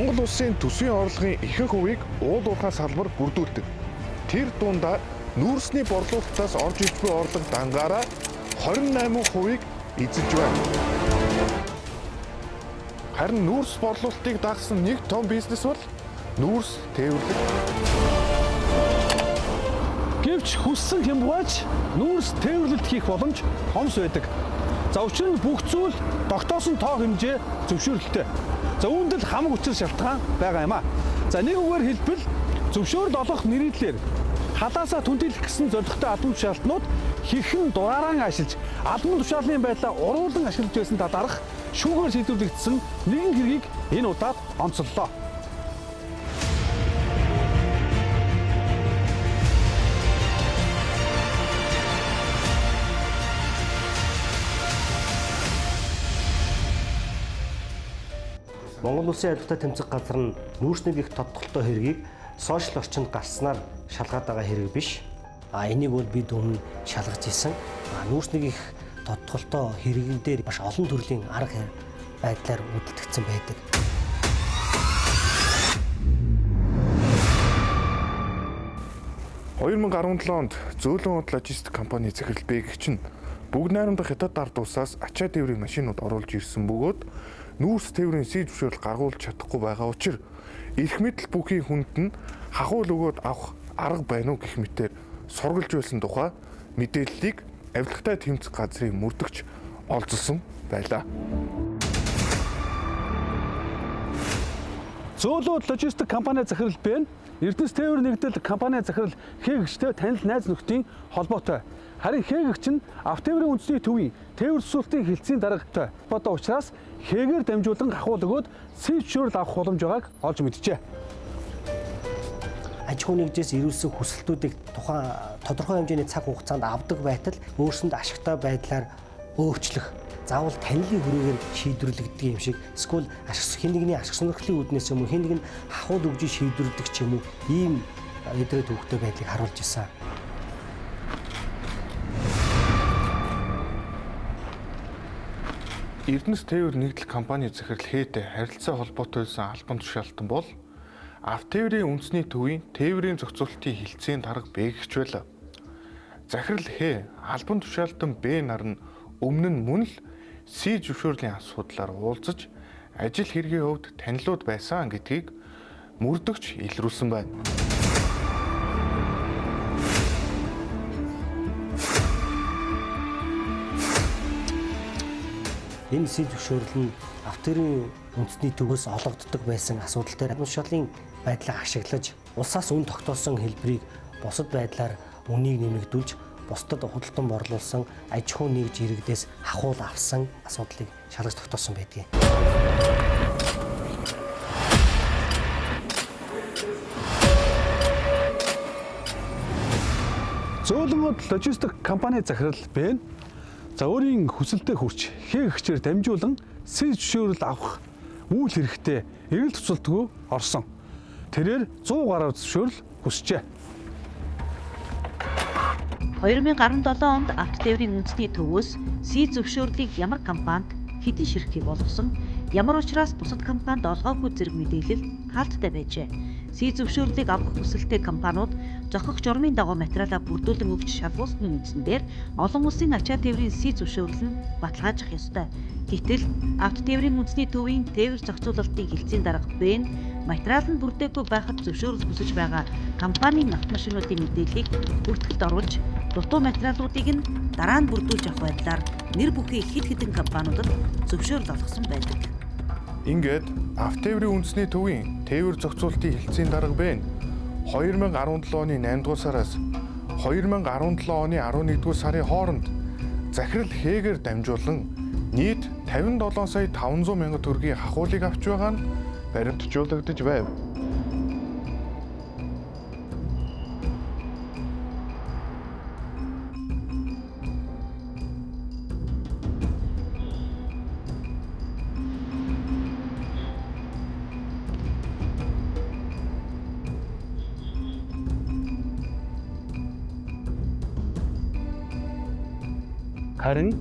Монгол улсын төсвийн орлогын ихэнх хувийг уул уурхай салбар бүрдүүлдэг. Тэр дундаа нүүрсний борлуулалтаас орж иж буй орлого дангаараа 28%-ийг эзэлж байна. Харин нүүрс борлуулалтыг дагсан нэг том бизнес бол нүүрс тээвэрлэх. Гэвч хүссэн хямбгаач нүүрс тээвэрлэлт хийх боломж хомс байдаг. За учир нь бүх зүйл тогтоосон тоо хэмжээ зөвшөөрлөлтэй. За үүнд л хамаг учир шалтгаан байгаа юм а. За нэг үгээр хэлбэл зөвшөөрөл олох нэрийдлэр халаасаа түнтийлэх гэсэн зорилготой албан тушаалтнууд хэрхэн дурааран ажиллаж албан тушаалын байдлаа уруулан ашиглаж байсан талаарх шүүгээр шийдвэрлэгдсэн нэгэн хэргийг энэ удаад онцоллоо. Монгол Улсын авилгатай тэмцэх газар нь нүүрсний их тодтолтой хэргийг сошиал орчинд гарснаар шалгаад байгаа хэрэг биш. А энийг бол бид өмнө шалгаж исэн. Нүүрсний их тодтолтой хэрэгэн дээр маш олон төрлийн арга байдлаар үүдэлдэгдсэн байдаг. 2017 онд Зөөлөн од логистик компани захирал Бэгч нь бүгд найрамдах Хятад ард улсаас ачаа тээврийн машинууд оруулж ирсэн бөгөөд нүүрс тээврийн сий зөвшөөрөл гаргуулж чадахгүй байгаа учир эрх мэдэл бүхий хүнд нь хахуул өгөөд авах арга байна уу гэх мэтээр сургалж байсан тухай мэдээллийг авилгатай тэмцэх газрын мөрдөгч олзолсон байлаа. Зөөлөн логистик компани захирал Б нь Эрдэнэс тээвэр нэгдэл компани захирал Хэгчтэй танил найз нөхдийн холбоотой. Харин Хэгч нь автотээврийн үндэсний төвийн тээвэр төсөөлтийн хэлтсийн даргатай. Одоо учраас Хэгээр дамжуулан хахуул өгөөд сий зөвшөөрөл авах боломж байгааг олж мэджээ. Аж ахуй нэгжээс ирүүлсэн хүсэлтүүдийг тухайн тодорхой хэмжээний цаг хугацаанд авдаг байтал өөрсөнд ашигтай байдлаар өөрчлөх, заавал танилын хүрээгээр шийдвэрлэгддэг юм шиг, эсвэл хэн нэгний ашиг сонирхлын үүднээс юм уу, хэн нэг нь хахуул өгж шийдвэрлэдэг ч юм уу, ийм эдрээ төвхтэй байдлыг харуулж ирсэн. Эрдэнэс тээвэр нэгдэл компани захирал Хээтэй харилцаа холбоотой байсан албан тушаалтан бол автотээврийн үндэсний төвийн тээврийн зохицуулалтын хэлтсийн дарга Бэгч байлаа. Захирал Хээ албан тушаалтан Б нар нь өмнө нь мөн л сий зөвшөөрлийн асуудлаар уулзаж ажил хэргийн хувьд танилуд байсан гэдгийг мөрдөгч илрүүлсэн байна. Энэ сий зөвшөөрөл нь автотээврийн үндэсний төвөөс олгогддог байсан асуудал дээр албан тушаалын байдлаа ашиглаж улсаас үн тогтоосон хэлбэрийг бусад байдлаар үнийг нэмэгдүүлж бусдад худалдан борлуулсан аж ахуй нэгж иргэдээс хахуул авсан асуудлыг шалгаж тогтоосон байдгийг. Зөөлөн од логистик компани захирал Б нь за өөрийн хүсэлтэд хүрч Хэгчээр дамжуулан сий зөвшөөрөл авах үйл хэрэгтэй эрэл туцалдгүй орсон. Тэрээр 100 гаруй зөвшөөрөл хүсжээ. 2017 онд автотээврийн үндэсний төвөөс сий зөвшөөрлийг ямар компанид хэдэн ширхгийг олгосон, ямар учраас бусад компанид олгоогүй зэрэг мэдээлэл хаалттай байжээ. Сий зөвшөөрлийг авах хүсэлтэй компаниуд зохих журмын дагуу материалаа бүрдүүлэн өгч шалгуулсан үндсэн дээр олон улсын ачаа тээврийн сий зөвшөөрөл нь баталгаажих ёстой. Гэтэл автотээврийн үндэсний төвийн тээвэр зохицуулалтын хэлтсийн дарга Б нь материал нь бүрдээгүй байхад зөвшөөрөл хүсэж байгаа компанийн автомашинуудын мэдээллийг бүртгэлд оруулж дутуу материалуудыг нь дараа нь бүрдүүлж авах байдлаар нэр бүхий хэд хэдэн компаниудад зөвшөөрөл олгосон байдаг. Ингээд автотээврийн үндэсний төвийн тээвэр зохицуулалтын хэлтсийн дарга Б нь 2017 оны 8 дугаар сараас 2017 оны 11 дугаар сарын хооронд захирал Хэгээр дамжуулан нийт 57 сая 500 мянган төгрөгийн хахуулыг авч байгаа нь баримтжуулагдаж байв. Харин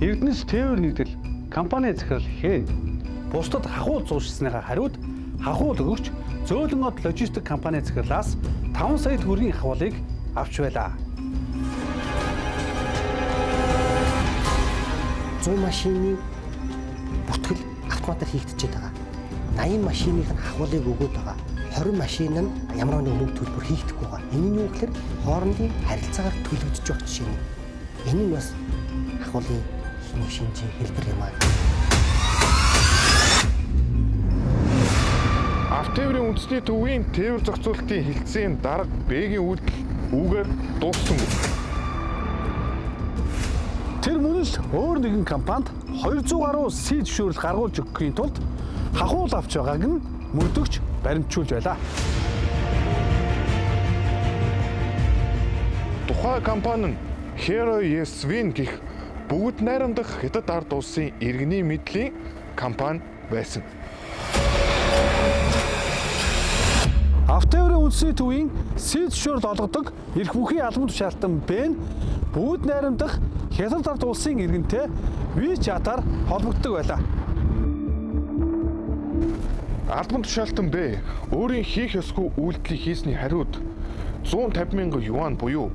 Эрдэнэс тээвэр нэгдэл компани захирал Хээ бусдад хахуул зуушсныхаа хариуд хахуул өгөгч Зөөлөн од логистик компани захирлаас 5 сая төгрөгийн хавуулыг авч байлаа. 100 машины бүртгэл автоматар хийгдчихэд байгаа. 80 машиных нь хахуулыг өгөөд байгаа. 20 машин нь ямар нэгэн мөнгө төлбөр хийгдэхгүй байгаа. Энэ нь юу гэхээр хоорондын харилцаагаар төлөгдөж байгаа жишээ нь. Энэ нь бас хахуулын нэг шинжийн хэлбэр юм аа. Автотээврийн үндэсний төвийн тээвэр зохицуулалтын хэлтсийн дарга Б-гийн үйлдэл үүгээр дууссангүй. Тэр мөн л өөр нэгэн компанид 200 гаруй С зөвшөөрөл гаргуулж өгөхийн тулд хахуул авч байгааг нь мөрдөгч баримтжуулж байлаа. Тухайн компани нь Hero Yeswin гэх бүгд найрамдах Хятад ард улсын иргэний мэдлийн компани байсан. Автотээврийн үндэсний төвийн С зөвшөөрөл олгодог эрх бүхий албан тушаалтан Б нь бүгд найрамдах Хятад ард улсын иргэнтэй WeChat-аар холбогддог байлаа. Албан тушаалтан Б өөрийн хийх ёсгүй үйлдэлийг хийсний хариуд 150 мянган юань буюу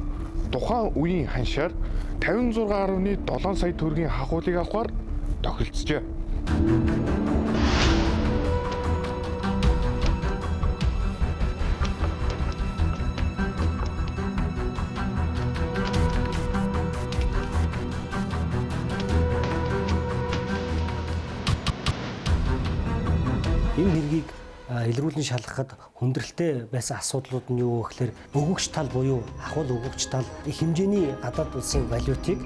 тухайн үеийн ханшаар 56.7 сая төгрөгийн хахуулыг авахар тохиролцжээ. Энэ хэргийг илрүүлэн шалгахад хүндрэлтэй байсан асуудлууд нь юу вэ гэхээр өгөгч тал буюу хахуул өгөгч тал их хэмжээний гадаад улсын валютыг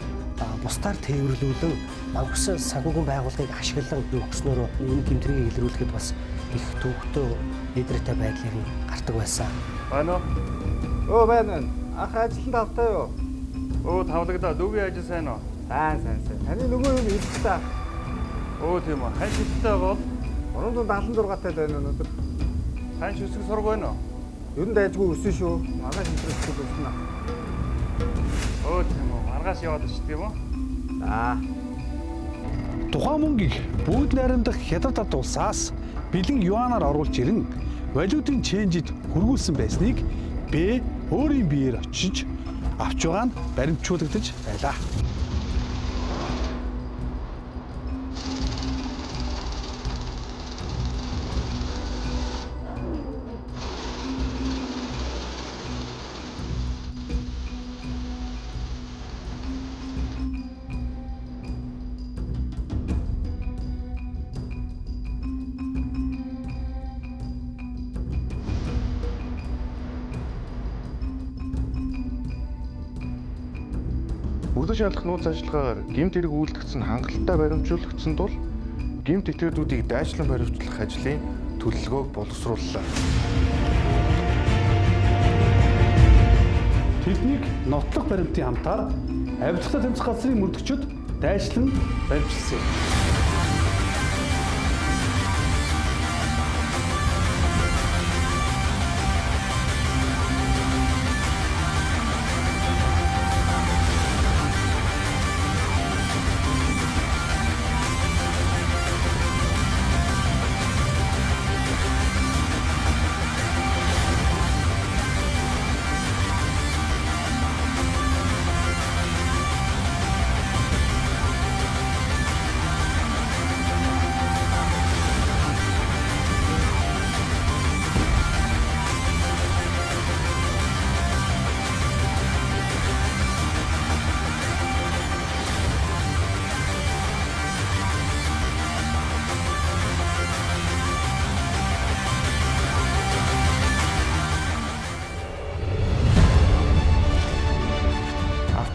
бусдаар тээвэрлүүлэн банк санхүүгийн байгууллагыг ашиглан өгснөөр энэ гэмтрийг илрүүлэхэд бас их төвөгтэй эдрээтэй байдлыг нь гардаг байсан. Байна уу? Өө байна. Ах ажилд тавтай юу? Өө тавлагдаа. Дүүгийн ажил сайн уу? Сайн сайн сайн. Таны нөгөө юм ирэх та. Өө тийм үү. Хань шилтэй бол 376 тал байна өнөөдөр. Хань өсөх сург байна уу? Ер нь дайжгүй өссөн шүү. Маргааш өсөх өснө. Өө тийм үү. Маргааш яваад очдөг юм уу? За. Тухайн мөнгийг бүгд найрамдах Хятад ард улсаас бэлэн юанаар оруулж ирэн валютын ченжид хөргүүлсэн байсныг Б өөрийн биеэр очиж авч байгаа нь баримтжуулагдаж байлаа. Мөрдөн шалгах нууц ажиллагаагаар гэмт хэрэг үйлдэгдсэн хангалттай баримтжуулагдсан тул гэмт этгээдүүдийг дайчлан баримтлах ажлын төлөвлөгөөг боловсрууллаа. Тэднийг нотлох баримтын хамтаар авилгатай тэмцэх газрын мөрдөгчид дайчлан баримтчилсан юм.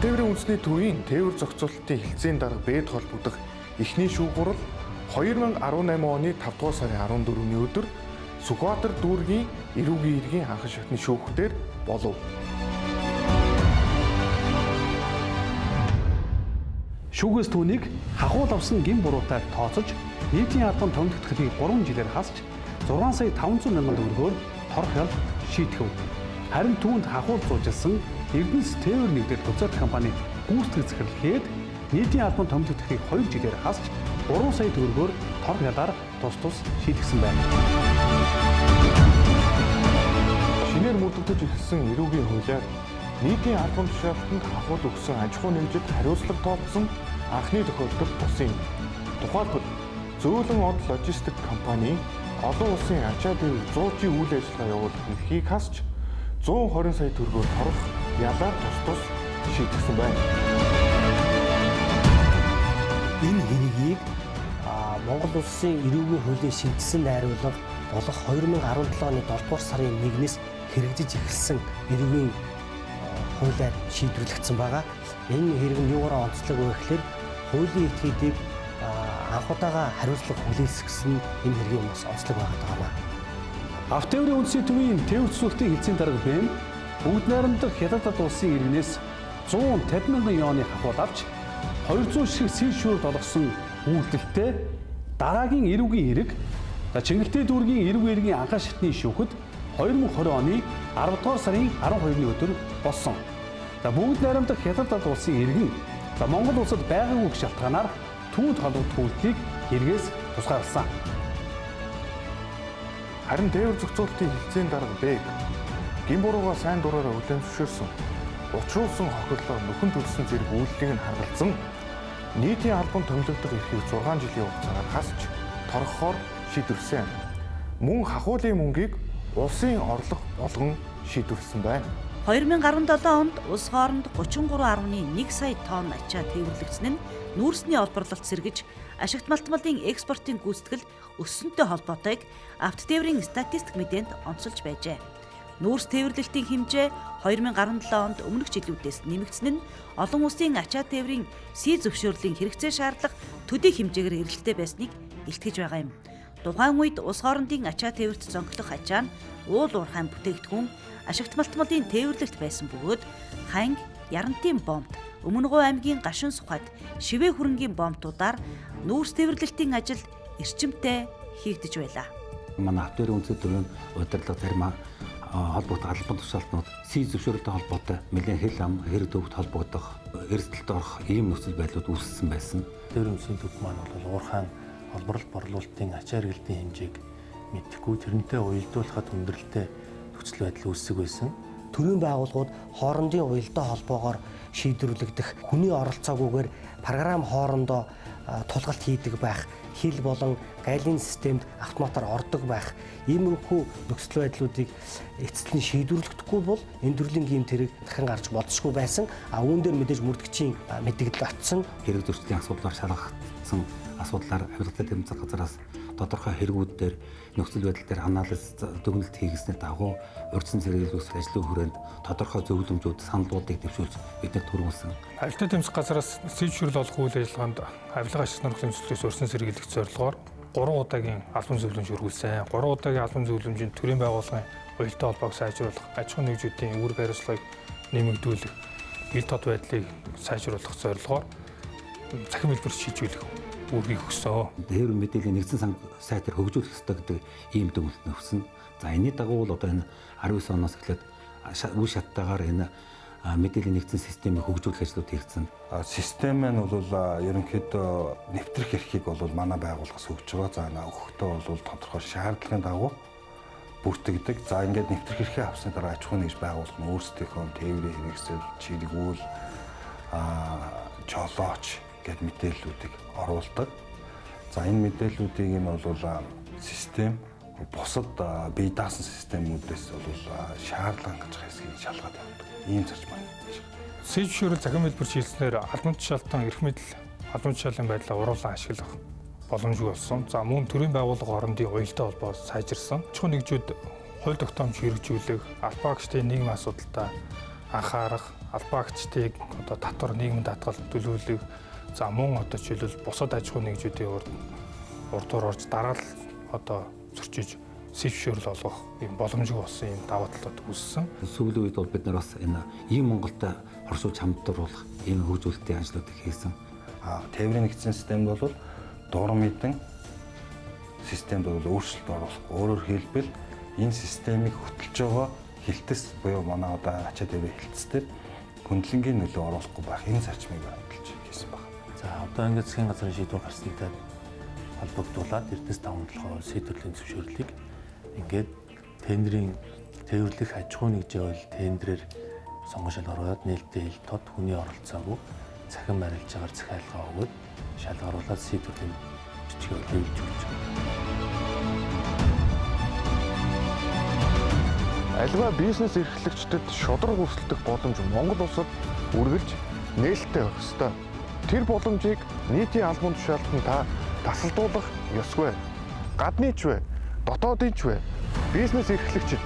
Тээврийн үндэсний төвийн тээвэр зохицуулалтын хэлтсийн дарга Б-д холбогдох эхний шүүх хурал 2018 оны 5 дугаар сарын 14-ний өдөр Сүхбаатар дүүргийн эрүүгийн иргэний анхан шатны шүүхтэр болов. Шүүгээс түүнийг хахуул авсан гэм буруутай тооцож нийтийн албан томилогдохыг 3 жилээр хасч 6 сая 500 мянган төгрөгөөр торох ялд шийтгэв. Харин түүнд хахуул зуужилсан Эрдэнэс тээвэр нэгдэл хөзөт компани гүйцэтгэх захирал хэд нийтийн албан томилогдохыг 2 жилээр хасч 3 сая төгрөгөөр торох ялаар тус тус шийдгсэн байна. Шинээр мөрдөгдөж эхэлсэн эрүүгийн хуулиар нийтийн албан тушаалтанд хахуул өгсөн аж ахуй нэгжид хариуцлага тооцсон анхны тохиолдол болсон юм. Тухайлбал Зөөлөн од логистик компани олон улсын ачаа тээвэр 100 үйл ажиллагаа явуулах эрхийг хасч 120 сая төгрөгөөр торох ялаар тус тус шийдэгдсэн байна. Энэ хэргийг Монгол улсын эрүүгийн хуулийн шинэчилсэн найруулга болох 2017 оны 7 дугаар сарын 1-ээс хэрэгжиж эхэлсэн эрүүгийн хуулиар шийдвэрлэгдсэн байгаа. Энэ хэрэг нь юугаараа онцлог вэ гэхээр хуулийн этгээдийг анх удаага хариуцлага хүлээсгэсэн нь энэ хэргийн бас онцлог байгаа юм. Автотээврийн үндэсний төвийн тээвэр төсөөлтийн хэлцээний дарга БЭМ бүгд найрамдах Хятад улсын иргэнээс 150 мянган юаны хахуул авч 200 ширхэг сэлшүүрд олгосон үйлдэлтэй дараагийн эрүүгийн эрэг за Чингэлтэй дүүргийн эрүүгийн эргийн анхаа шатны шүүхэд 2020 оны 10 дугаар сарын 12-ны өдөр болсон. За бүгд найрамдах Хятад улсын иргэн за Монгол улсад байгаагүй гэх шалтгаанаар түүнд холбогдох үйлдэлийг хэрэгээс тусгаарласан. Харин тээвэр зохицуулалтын хэлцээний дарга Бэг гин буруугаа сайн дураараа хүлээн зөвшөөрсөн, учруулсан хохирлоор нөхөн төлсөн зэрэг үйлдэлийг нь харгалзан нийтийн албан томилогдох эрхийг 6 жилийн хугацаагаар хасч торгохоор шийдвэрлсэн. Мөн хахуулын мөнгийг улсын орлого болгон шийдвэрлсэн байна. 2017 онд улс хооронд 33.1 сая тонн ачаа тээвэрлэгдсэн нь нүүрсний олборлолт сэргэж ашигт малтмалын экспортын гүйцэтгэл өссөнтэй холбоотойг автотээврийн статистик мэдээнд онцолж байжээ. Нүүрс тээвэрлэлтийн хэмжээ 2017 онд өмнөх жилүүдээс нэмэгдсэн нь олон улсын ачаа тээврийн си зөвшөөрлийн хэрэгцээ шаардлага төдий хэмжээгээр эрэлттэй байсныг илтгэж байгаа юм. Тухайн үед улс хоорондын ачаа тээвэрт зөнгөлөх ачаа нь уул уурхайн бүтээгдэхүүн ашигт малтмалын тээвэрлэлт байсан бөгөөд Ханг, Ярантын бомб, Өмнө Говь аймгийн Гашуун сухад, Шивээ хөрөнгийн бомбтуудаар нүүрс тээвэрлэлтийн ажил эрчимтэй хийгдэж байлаа. Манай автотээврийн үндэсний төвийн удирдлага зарим холбогдох албан тушаалтнууд си зөвшөөрөлтэй холбоотой нэлээд хэл ам хэрэг төвд холбогдох, эрсдэлд орох ийм нөхцөл байдлууд үүссэн байсан. Тээврийн үндэсний төв маань бол уурхайн олборлолт борлуулалтын ачаа хэрэглэлтийн хэмжээг мэдэхгүй тэрнтэй уялдуулахад хүндрэлтэй нөхцөл байдал үүсдэг байсан. Төрийн байгууллагууд хоорондын уялдаа холбоогоор шийдвэрлэгдэх хүний оролцоогүйгээр програм хоорондоо тулгалт хийдэг байх, хил болон гайлын системд автоматар ордог байх иймэрхүү нөхцөл байдлуудыг эцэст нь шийдвэрлэхдэггүй бол энэ төрлийн гэмт хэрэг дахин гарч болзошгүй байсан. А үүн дээр мэдээж мөрдөгчийн мэдэгдэл очсон. Хэрэг зөрчлийн асуудлаар шалгагдсан асуудлаар авилгатай тэмцэх газараас тодорхой хэрэгүүд дээр нөхцөл байдал дээр анализ дүгнэлт хийгдсэний дагуу урьдчилан сэргийлэх ажлын хүрээнд тодорхой зөвлөмжүүд, саналуудыг дэвшүүлж биднэрт хүргүүлсэн. Авилгатай тэмцэх газараас сэжшүүрэл олох үйл ажиллагаанд авилга ашиг сонирхлын зөвлөлтөөс урьдчилан сэргийлэх зорилгоор 3 удаагийн албан зөвлөмж өргүүлсэн. 3 удаагийн албан зөвлөмжийн төрийн байгууллагын уялдаа холбоог сайжруулах, аж ахуйн нэгжүүдийн үүрэг хариуцлагыг нэмэгдүүлэх, ил тод байдлыг сайжруулах зорилгоор цахим хэлбэр шийдвэрлэх үүргийг өгсөн. Тээврийн мэдээллийн нэгдсэн сан сайтар хөгжүүлэх ёстой гэдэг ийм дүгнэлт нөхсөн. За энэний дагуу л одоо энэ 19 оноос эхлээд үе шаттайгаар энэ мэдээллийн нэгдсэн системийг хөгжүүлэх ажлууд хийгдсэн. Систем нь бол ерөнхийдөө нэвтрэх эрхийг бол манай байгууллагаас өгч байгаа. За өгөхдөө бол тодорхой шаардлагын дагуу бүртгэдэг. За ингээд нэвтрэх эрхээ авсны дараа аж ахуйн нэгж байгууллага нь өөрсдийнхөө тээврийн хэрэгсэл, чирэгүүл, жолооч гэд мэдээллүүдийг оруулдаг. За энэ мэдээллүүдийг нь бол систем бусад бие даасан системүүдээс бол шаардлага хангаж байгаа хэсгийг шалгаад явдаг. Ийм зарчим байна. Сэжшүүрэл цахим хэлбэр шийдснээр албан тушаалтан эрх мэдэл албан тушаалын байдлаа уруулан ашиглах боломжгүй болсон. За мөн төрийн байгууллага хоорондын уялдаа холбоо сайжирсан. Аж ахуйн нэгжүүд хууль тогтоомж хэрэгжүүлэх, албан агчдын нийгмийн асуудалтай анхаарах, албан агчдыг одоо татвар нийгмийн даатгал төлөвлөх. За мөн одоо жишээлбэл бусад аж ахуйн нэгжүүдийн урдуур орж дараал одоо зөрчиж сэвшөөрөл олгох юм боломжгүй болсон юм даваа талууд үүссэн. Сүүлийн үед бол бид нар бас энэ ийм Монголтой хоршуулж хамтруулах ийм хөгжүүлэлтийн ажлуудыг хийсэн. Тээврийн нэгдсэн системд бол дуран мэдэн системд бол өөрчлөлт оруулах. Өөрөөр хэлбэл энэ системийг хөтөлж байгаа хилтэс буюу манай одоо ачаа тээврийн хилтэс дээр хөндлөнгийн нөлөө оруулахгүй байх энэ зарчмыг баталж хийсэн байна. За одоо ингээд засгийн газрын шийдвэр гарснтай холбогдуулаад Эрдэнэс 5 толгой си төрлийн зөвшөөрлийг Ингээд тендерийн тээвэрлэх аж ахуйн нэгжээ бол тендерээр сонгон шалгаруулад нээлттэй ил тод хүний оролцоогүй цахим арилжаагаар захиалга өгөөд шалгаруулад С төрлийн бичгийг тээвэрлж өгч байгаа. Аливаа бизнес эрхлэгчдэд шударга өрсөлдөх боломж Монгол улсад үргэлж нээлттэй байх ёстой. Тэр боломжийг нийтийн албан тушаалтан та тасалдуулах ёсгүй. Гадны ч вэ, дотоодын ч вэ бизнес эрхлэгчид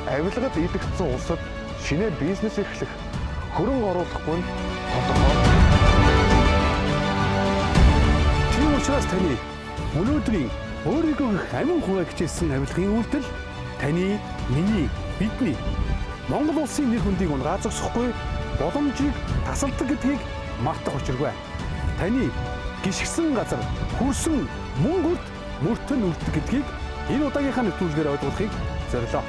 авилгад идэгдсэн улсад шинээр бизнес эрхлэх, хөрөнгө оруулахгүй нь тодорхой. Тийм учраас таны өнөөдрийн өөрийгөө их амин хувиа хичээсэн авилгын үйлдэл таны, миний, бидний Монгол улсын нэр хүндийг унгаа зогсохгүй боломжийг тасалдаг гэдгийг мартах учиргүй. Таны гიშгсэн газар хүрсэн мөнгө үрт мөртөн үрдэг гэдгийг энэ удаагийнхаа нэвтрүүлгээр ойлгохыг зорилоо.